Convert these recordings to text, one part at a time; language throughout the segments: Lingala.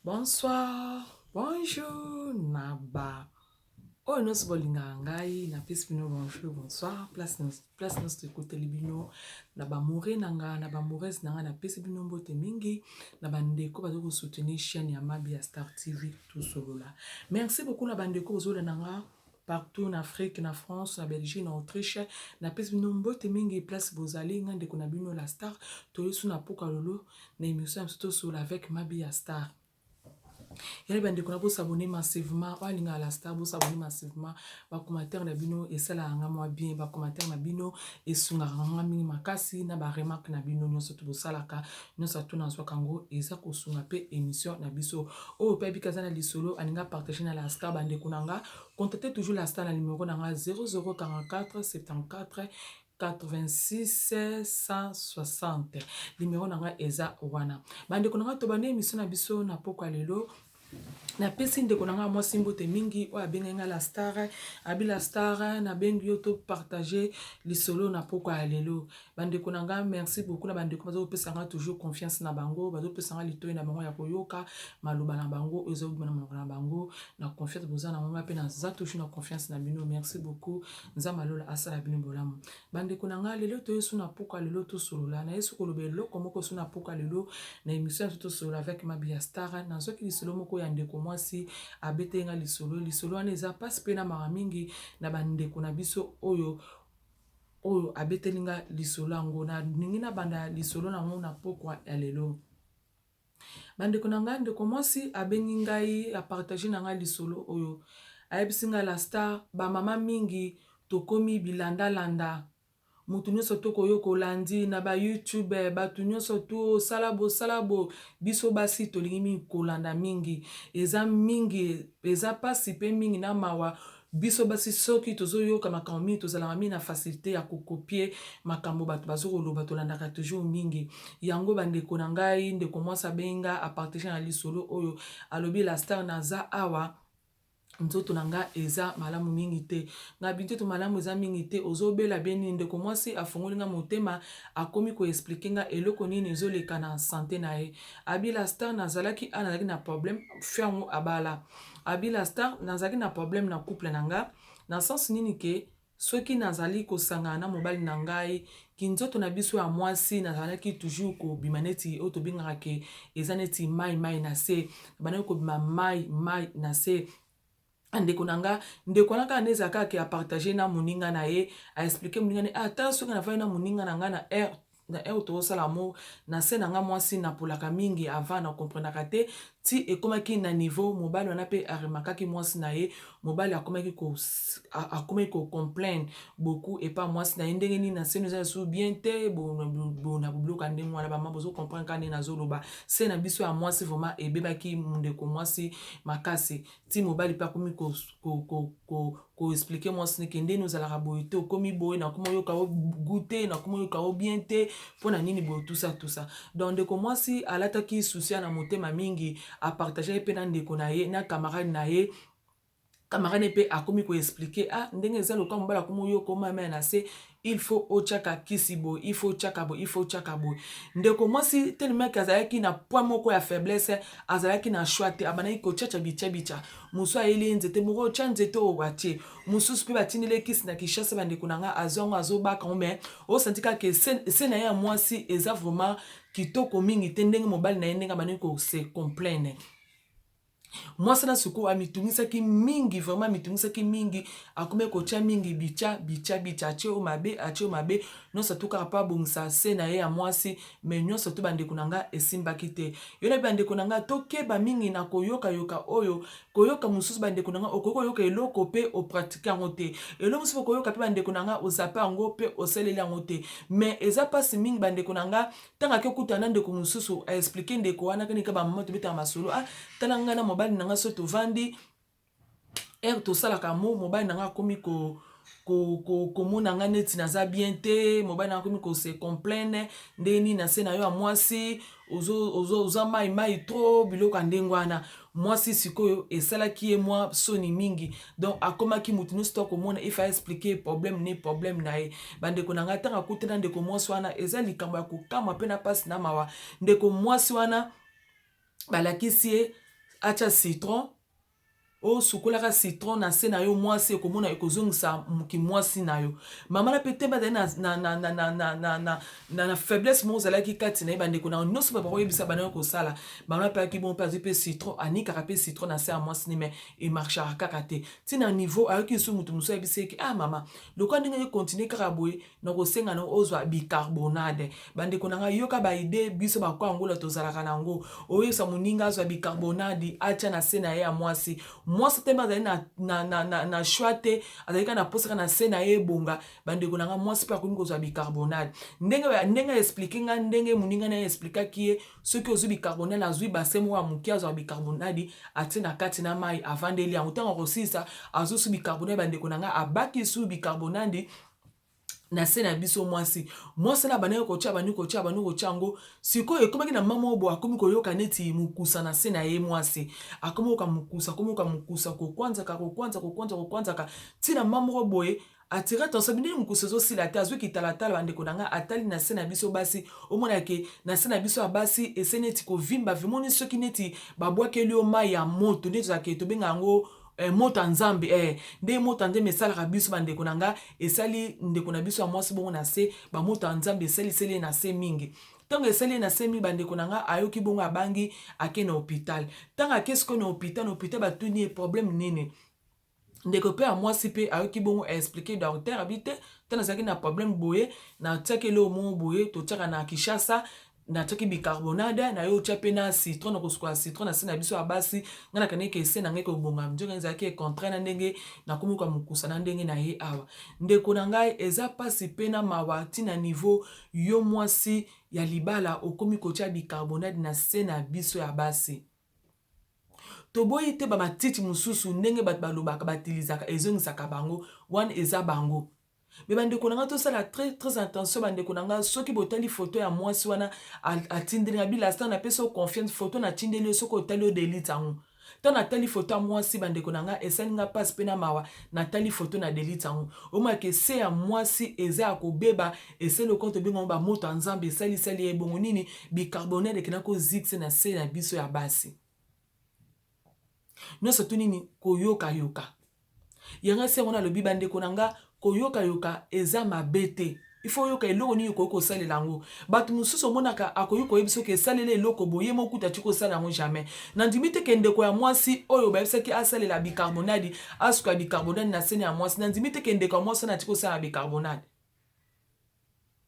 Bonsoir, bonjour na ba oyo nyonso bolingaka ngai, napesi bino bonjour, bonsoir, place nyonso ekoteli bino, na ba amoureux na nga, na ba amoureuse na nga, napesi bino mbote mingi, na bandeko baza kosoutenir chaîne ya Mabi ya Star TV Tosolola. Merci beaucoup na bandeko bozolanda nga partout na Afrique, na France, na Belgique, na Autriche. Napesi bino mbote mingi place bozali, nga ndeko na bino la star, toyesu na poka lolo na émission ya biso Tosolola avec Mabi ya Star. Yali bandeko na bosabone massivement, oyo alingaka la star bosabone massivement. Bacommentaire na bino esalaka nga mwa bien, bacommentaire na bino esungaka nga mingi makasi, na baremarque na bino nyonso to bosalaka nyonso atu nazwaka yango, eza kosunga mpe émission na biso. Oyo mpe abiki aza na lisolo alinga partage na la star, bandeko na nga, contactez toujours la star na numéro na nga 0044 74 86 160. Numéro na nga eza wana. Bandeko na nga, tobandi émission na biso na pokwa lelo. Napesi ndeko na nga mwasi mbote mingi oyo abengai nga la star, abi la star, nabengi yo topartage lisolo na pokwa ya lelo. Bandeko na nga, merci beaucoup na bandeko bazopesa nga toujours confiance na bango, bazopesa nga litoi na bango ya koyoka maloba na bango oyo ezobima na monoko na bango. Na confiance boza na nga mpe naza toujours na confiance na bino. Merci beaucoup, Nzambe alola asala bino bolamu. Bandeko na nga, lelo toyesu na pokwa lelo tosolola, nayesu koloba eloko moko so na pokwa lelo na émission ya biso Tosolola avec Mabi ya Star. Nazwaki lisolo moko ya ndeko mwasi abeteli nga lisolo. Lisolo wana eza mpasi mpe na mawa mingi na bandeko na biso oyo oyo abeteli nga lisolo yango. Nalingi nabanda lisolo nango na pokwa ya lelo. Bandeko na ngai, ndeko mwasi abengi ngai, apartage na ngai lisolo oyo. Ayebisi ngai: "La star, bamama mingi tokomi bilandalanda, motu nyonso tokoyoka olandi na baYouTube, bato nyonso to osala bosala bo. Biso basi tolingi mingi kolanda mingi, eza mingi, eza mpasi mpe mingi na mawa. Biso basi, soki tozoyoka makambo mingi, tozalaka mingi na facilité ya kocopier makambo bato bazokoloba, tolandaka toujours mingi yango." Bandeko na ngai, ndeko mwasi abengi nga, apartage na lisolo oyo, alobi: "La star, naza awa, nzoto na nga eza malamu mingi te." Nga bi: "Nzoto malamu eza mingi te, ozobela bien nini?" Ndeko mwasi afongoli nga motema, akomi koexpliquer nga eloko nini ezoleka na santé na ye. Abi: "La star, nazalaki a nazalaki na problème fiango abala." Abi: "La star, nazalaki na problème na couple na nga, na sens nini ke soki nazali kosangana na mobali na ngai, kinzoto na biso ya mwasi, nazalaki toujours kobima neti oyo tobengaka ke eza neti mai mai na se, bandaki kobima mai mai na se." Ndeko na nga, ndeko wana kaka nde ezalaka ke apartage na moninga na ye, aexpliquer moninga ne: "Ata soki nafandi na moninga na nga na heure na heure tozosala mo na se na nga mwasi, napolaka mingi. Avant nakomprenaka te, ti ekomaki na niveau mobali wana mpe aremarquaki mwasi na ye. Mobali akomaki kocomplaindre beaucoup epa mwasi na ye: ndenge nini na se no eza lisusu bien te?" Bona biloko ya ndenge wana, bama bozocomprendre kaka ndenge nazoloba. Se na biso ya mwasi vraiment ebebaki, ndeko mwasi, makasi, ti mobali mpe akomi koexpliquer mwasi neke: "Ndeni ozalaka boye te, okomi boye, nakomi oyoka o goût te, nakomi oyoka o bien te, mpo na nini boye?" Tusa tusa. Donc ndeko mwasi alataki souci na motema mingi, apartage mpe na ndeko na ye, na camarade na ye. Camarade mpe akomi koexpliquer: "Ah, ndenge eza lokola mobali akomi oyoka omama na se, il faut otiaka kisi boye, il faut otiaka boye, il faut otiaka boye." Ndeko mwasi, tellement azalaki na point moko ya faiblesse, azalaki na choix te, abandaki kotiatia bitia bitia. Mosusu ayeli ye nzete moko, otya nzete oyo, atie mosusu mpe, batindeli kisi na Kinshasa. Bandeko na nga, azwa yango, azobaka ngo, mais osanti kaka se na ye ya mwasi eza vraiment kitoko mingi te, ndenge mobali na ye ndenge abandaki kose complaindre. Mwasi na sikoyo amitungisaki mingi, vraiment amitungisaki mingi, akomi kotia mingi bitya bitya bitya, atie oyo mabe, atie oyo mabe, nyonso tu kaka mpo abongisa se na ye ya mwasi. Mais nyonso tu, bandeko na nga, esimbaki te. Yo nayebi, bandeko na nga, tokeba mingi na koyokayoka oyo koyoka mosusu. Bandeko na nga, okoki koyoka eloko mpe opratiquer yango te. Eloko mosusu okoyoka mpe, bandeko na nga, ozape yango mpe osaleli yango te. Mais eza mpasi mingi, bandeko na nga. Ntango ake okutana na ndeko mosusu, aexpliquer ndeko wana kenika bamama tobetaka masolo: "Ah, tala, ngai na mobali na nga, so tovandi, heure tosalaka mo, mobali na nga akomi komona nga neti naza bien te. Mobali na nga akomi kose complaindre: ndenge nini na se na yo ya mwasi oza mai mai trop?" Biloko ya ndenge wana. Mwasi sikoyo esalaki ye mwa soni mingi, donc akomaki motu nyonso to akomona ifa expliquer problème ne problème na ye. Bandeko na ngai, ntango akutana ndeko mwasi wana, eza likambo ya kokamwa mpe na mpasi na mawa. Ndeko mwasi wana balakisi ye Atia citron, osukolaka citron na se na yo mwasi, ekomona ekozongisa kimwasi na yo. Mama na pe tembe azali na, na, na, na, na, na, na, na, na, na faiblesse moko ozalaki kati na ye. Bandeko na nyonso mpe bakoyebisa bana kosala. Mama mpe ayaki bongo mpe azwi mpe citron, anikaka mpe citron na se ya mwasi ni, mais emarchaka kaka te. Ntina niveau ayoki lisusu moto mosusu ayebisi eke: "Ah mama, lokola ndenge econtinuer kaka boye, na kosenga na ozwa bicarbonade." Bandeko na ngai, yoka baide biso bakwa yango tozalaka na yango. Oyebisa moninga azwa bicarbonade, atia na se na ye ya mwasi. Mwasi te azali na choix te, azali kaka na posaka na se na ye ebonga. Bandeko na ngai, mwasi mpe akomi kozwa bicarbonade. Ndenge aexpliquer ngai, ndenge moninga na ye expliquaki ye, soki ozwi bicarbonade, azwi base moko ya moke, azwa bicarbonade, atie na kati na mai, avandeli yango. Ntango akosilisa, azwi su bicarbonade. Bandeko na ngai, abaki su bicarbonade na se na biso mwasi. Mwasi na bandaki kotia, bandi kotia, bandi kotia yango. Sikoyo ekomaki na mama oyo boye, akomi koyoka neti mokusa na se na ye mwasi. Akomi koyoka mokusa, akomi koyoka mokusa, kokwanzaka, kokwanza, kokwanza, kokwanzaka, ntina mama moko boye attirer attention ndenge mokusa ezosila te. Azwi kitalatala, bandeko na ngai, atali na se na biso basi, omonake na se na biso ya basi ese neti kovimba. Vimoni soki neti babwakeli yo mai ya moto, nde tozalaka tobenga yango moto ya Nzambe. Nde moto ya Nzambe esalaka biso, bandeko na nga, esali ndeko na biso ya mwasi bongo na se. Bamoto ya Nzambe esaliseli ye na se mingi. Ntango esali ye na se mingi, bandeko na nga, ayoki bongo, abangi, ake na hôpital. Ntango ake sikoyo na hôpital, na hôpital batuni ye problème nini. Ndeko mpe ya mwasi mpe ayoki bongo, aexpliquer docteur, abi te, ntango nazalaki na problème boye, natiaki eloko moko boye totiaka na Kinshasa, natiaki bicarbonade na yo, otya mpe na citron, na kosukola citron na se na biso ya basi. Ngai nakanaki ese na ngai kobonga, nzoka ezalaki contraire na ndenge nakomi koka mokusa na ndenge na ye awa. Ndeko na ngai, eza mpasi mpe na mawa, ntina niveau yo mwasi ya libala okomi kotia bicarbonade na se na biso ya basi. Toboyi te bamatiti mosusu, ndenge bato balobaka, batilisaka, ezongisaka bango wana, eza bango. Mais bandeko na ngai, tosala très très attention. Bandeko na ngai, soki botali foto ya mwasi wana atindeli nga bilasta, napesi yo confiance, foto natindeli yo, soki otali yo, delete yango. Ntango natali foto ya mwasi, bandeko na ngai, esali nga mpasi mpe na mawa. Natali foto, na delete yango. Omaki ese ya mwasi eza ya kobeba, esali lokola tobenga yango bamoto ya Nzambe, esalisali ye bongo nini, bicarbonate ekenda kozikisa na se na biso ya basi. Nyonso tu nini? Koyokayoka. Yango se yango nalobi, bandeko na nga, koyokayoka eza mabe te. Il faut oyoka eloko nini okoki kosalela yango. Bato mosusu omonaka akoki koyebi soki esalela eloko boye mokuta ti kosala yango jamais. Nandimi te ke ndeko ya mwasi oyo bayebisaki asalela bicarbonade, asuka bicarbonade na sene ya mwasi, nandimi te ke ndeko ya mwasi wana ati kosala bicarbonade.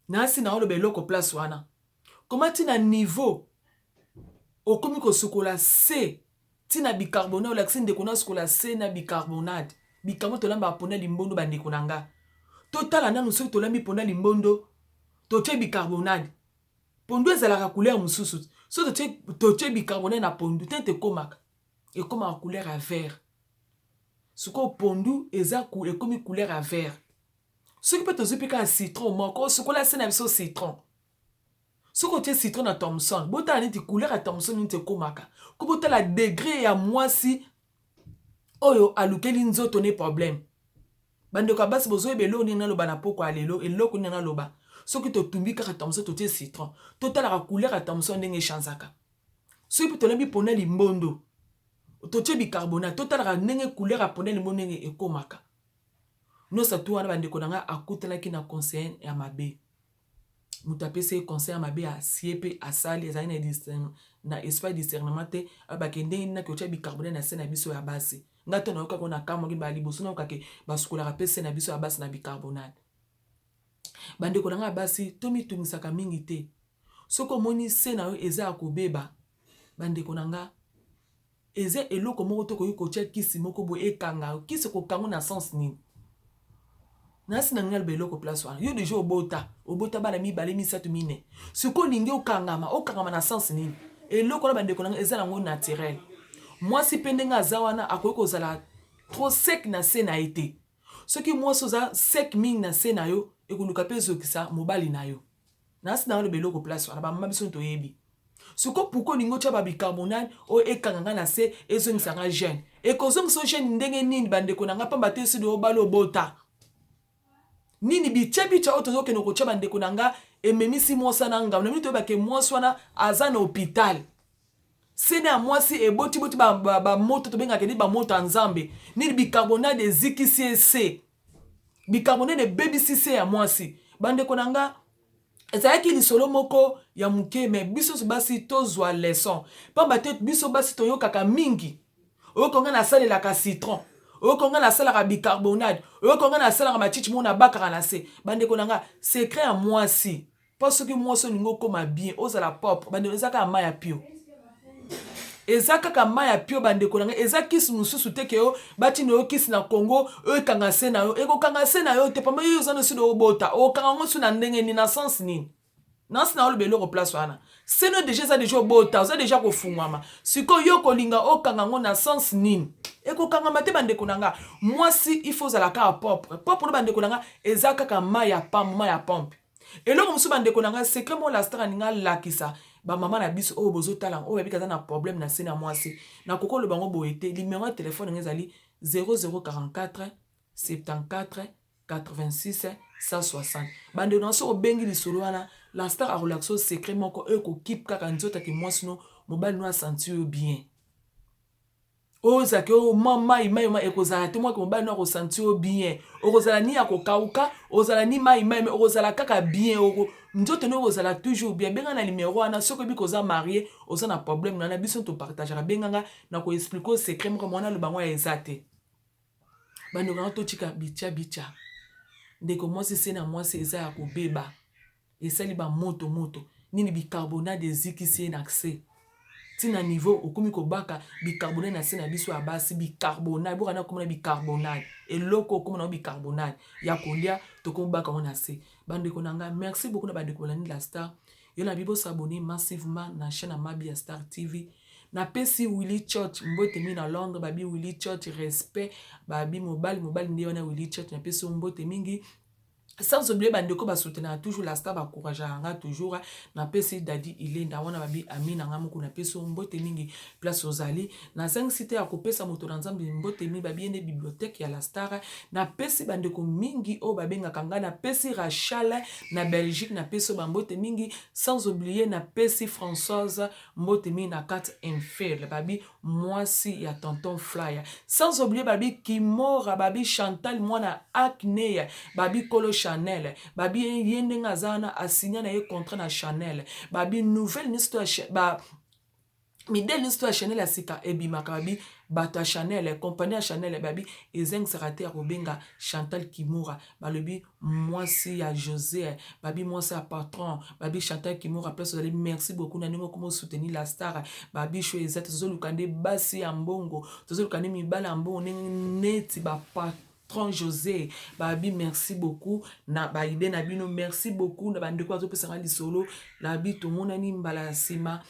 Nasi na oloba eloko place wana koma ntina niveau okomi kosukola se ntina bicarbonate, olakisi ndeko na asukola se na bicarbonate. Bicarbonate tolambaka mpona limbondo. Bandeko na nga, totala nanu soki tolambi mpona limbondo, totie bicarbonate, pondu ezalaka couleur mosusu. So totie bicarbonate na pondu te, te ekomaka couleur ya vert. Sikoyo pondu eza ekomi couleur ya vert. Soki mpe tozwi mpe kaka citron moko, osukola se na biso citron, soki otie citron na Thomson, botala neti couleur ya Thomson neti ekomaka ko. Botala degré ya mwasi oyo alukeli nzoto ne problème. Bandeko ya basi, bozoyeba eloko nini naloba na poko ya lelo? Eloko nini naloba? Soki totumbi kaka Thomson, totie citron, totalaka couleur ya Thomson ndenge echangeaka. Soki mpe tolambi mpona limbondo, totie bicarbonate, totalaka ndenge couleur ya mpona limbondo ndenge ekomaka. Nyonso tu wana, bandeko na ngai, akutanaki na conseiller ya mabe. Moto apesi ye conseil ya mabe, asie mpe asali, ezali na esprit ya discernement te. Ayebake ndenge nini naki otia bicarbonate na se na biso ya basi. Ngai to nayokaki na kamwaki bala liboso nayokake basukolaka mpe se na biso ya basi na bicarbonate. Bandeko na ngai ya basi, tomitungisaka mingi te. Soki omoni se na yo eza ya kobeba, bandeko na nga, eza eloko moko tokoki kotia kisi moko boye ekanga. Kisi kokanga na sens nini? Nasi na ngai aloba eloko place wana. Yo déjà obota, obota bana mibale, misato, mine, sikoyo olingi okangama, okangama na sens nini? Eloko wana, bandeko na ngai, eza nango naturel. Mwasi mpe ndenge aza wana, akoki kozala trop sec na se na ye te. Soki mwasi oza sec mingi na se na yo, ekoluka mpe ezokisa mobali na yo. Nasi na aloba eloko place wana. Bamama biso toyebi siko pourquoi olingi otya babicarbonate oyo ekanga nga na se, ezongisa nga jeune. Ekozongisa jeune ndenge nini, bandeko na nga? Pamba te esili obala, obota nini, bitia bitia oyo tozokende kotya, bandeko na nga, ememisi mwasi na ngambo na mini. Toyebake mwasi wana aza na hôpital. Sene ya mwasi ebotiboti bamoto, ba tobengaka nini, bamoto ya Nzambe nini, bicarbonate ezikisi ye se, bicarbonate ebebisi se ya mwasi. Bandeko na nga, ezalaki lisolo moko ya moke, mais biso nyonso basi tozwa leçon, pamba te biso basi toyokaka mingi: oyoka nga nasalelaka citron, oyoka nga nasalaka bicarbonate, oyoka nga nasalaka matiti moko nabakaka na se. Bandeko na nga, secret ya mwasi, mpo soki mwasi olingi okóma bien, ozala propre, bandeko, eza kaka mai ya pio, eza kaka mai ya pio. Bandeko na ngai, eza kisi mosusu te ke yo batina yo kisi na Congo oyo ekanga se na yo. Ekokanga se na yo te, pamba yo oza nosi obota, okanga yango so na ndenge nini, na sens nini? Nasi na oloba eloko place wana, seno déjà eza déjà obota, oza déjà kofungwama. Sikoyo yo kolinga okanga yango na sens nini? Ekokangama te. Bandeko na nga, mwasi il faut ozala kaka propre, propre no. Bandeko na nga, eza kaka mai ya pambe, mai ya pompe. Eloko mosusu, bandeko na nga, secret mo la star alingi alakisa bamama na biso oyo bozotala, oyo babiki aza na problème na se na mwasi, nakoki oloba yango boye te. Numéro ya telefone yango ezali 0044 74 86 160. Bandeko na, soki obengi lisolo wana, la star akolakisa yo secret moko oyo ekokipe kaka nzoto ake mwasi no, mobali no asanti yo bien. Oyo ozalaki oyo mwa mai mai mai ekozala te. Mwaki mobali no akosanti yo bien, okozala ni ya kokauka, ozala ni mai mai, mais okozala kaka bien, nzoto no ekozala toujours bien. Benga na numéro wana soki oyebi koza marié, oza na problème na biso, topartageaka. Benganga na koexpliquer secret moko mwana aloba ngo eza te. Bandeko yango, totika bitya bitya. Ndeko mwasi, se na mwasi eza ya kobeba, esali bamoto moto nini, bicarbonate ezikisi ye na se ntina niveau okomi kobaka bicarbonate na se na biso ya basi. Bicarbonate bokana komona bicarbonate, eloko okomona ngo bicarbonate ya kolia, tokomi baka ngo na se. Bandeko na ngai, merci beaucoup na bandeko bolandi la star. Yo na bi bos'abonner massivement na chaîne ya Mabi ya Star TV. Napesi Willy Church mbote mingi na Londres. Babi Willy Church, respect. Babi mobali, mobali nde wana Willy Church, napesi yo mbote mingi. Sans oublier bandeko basoutenaka toujours la star, baencourageaka nga toujours. Napesi Dadi Ilenda wana, babi ami na nga moko, napesi yo mbote mingi place ozali. Nazangisi te ya kopesa moto na Nzambe mbote mingi, babi ye nde bibliothèque ya la star. Napesi bandeko mingi oyo babengaka ngai. Napesi Rachel na Belgique, napesi oyo bambote mingi. Sans oublier napesi Françoise mbote mingi na kati Infel, babi mwasi ya tonton Flyer. Sans oublier babi Kimora, babi Chantal mwana Acnea, babi Kolo Chanel, babi ye ndenge aza wana, asinya na ye contrat na Chanel. Babi nouvelle nyonso ya ba modèle nyonso ya Chanel ya sika ebimaka, babi bato ya Chanel, compagnie ya Chanel, babi ezangisaka te ya kobenga Chantal Kimura. Balobi mwasi ya José, babi mwasi ya patron, babi Chantal Kimura, place ozali, merci beaucoup na ndenge okoma osoutenir la star. Babi sho eza te, tozoluka nde basi ya mbongo, tozoluka nde mibali ya mbongo ndenge neti bapatron José. Babi merci beaucoup na baidées na bino, merci beaucoup na bandeko bazopesanga lisolo. Nabi tomonani mbala ya nsima.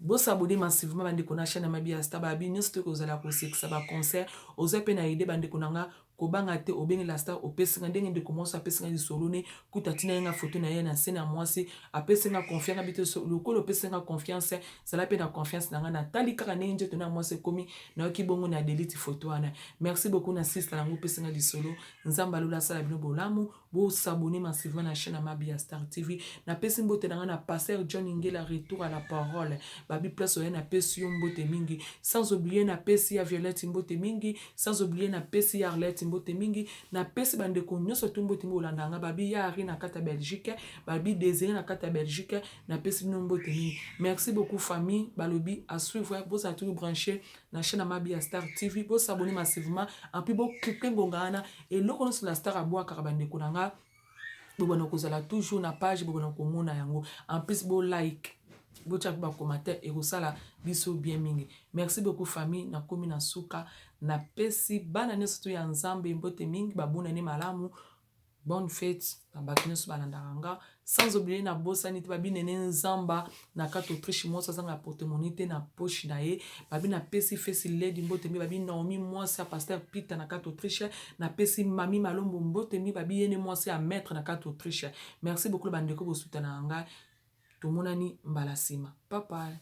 Bos'abonner massivement, bandeko, na chaîne ya Mabi ya Star. Babi nyonso toki kozala kosekisa baconcert, oza mpe na idée, bandeko na nga, kobanga te, obengela star, opesinga ndenge ndeko mwasi apesinga lisolo ne kuta ntina ye nga foto na ye na se na mwasi, apesinga confiance nga bite. Lokola opesinga confiance, zala mpe na confiance na nga. Natali kaka ndenge nzoto na mwasi ekomi, nayoki bongo na delete foto wana. Merci beaucoup na sista nango opesinga lisolo. Nzambe alola asala bino bolamu. Bos'abonner massivement na chaîne ya Mabi ya Star TV. Napesi mbote na nga na pasteur John Ingela, retour à la parole, babi place oye, napesi yo mbote mingi. Sans oublier napesi ya Violette mbote mingi, sans oublier napesi ya Arlette mbote mingi. Napesi bandeko nyonso tu mbote mingi olanda nga, babi ya Ari na kati ya Belgique, babi Désiré na kati ya Belgique, napesi bino mbote mingi. Merci beaucoup famille. Balobi à suivre, bozala toujours branché na chaîne ya Mabi ya Star TV. Bos'abonner massivement, et puis bocliquer ngonga wana, eloko nyonso la star abwakaka, bandeko na nga, bobanda kozala toujours na page, bobanda komona yango. En plus bolike, botia mpe bacommentaire, ekosala biso bien mingi. Merci beaucoup famille. Nakomi na suka. Napesi bana nyonso to ya Nzambe mbote mingi, babonani malamu, bonne fête na bato nyonso balandaka nga. Sans oublier, nabosani te babi nene Nzamba na kati Autriche, mwasi azanga porte-monnaie te na poche na ye. Babi napesi Fesi Ledi mbote mingi, babi Naomi mwasi ya pasteur Peter na kati Autriche. Napesi Mami Malombo mbote mingi, babi ye nde mwasi ya maître na kati Autriche. Merci beaucoup na bandeko bosutana na ngai. Tomonani mbala nsima, papa.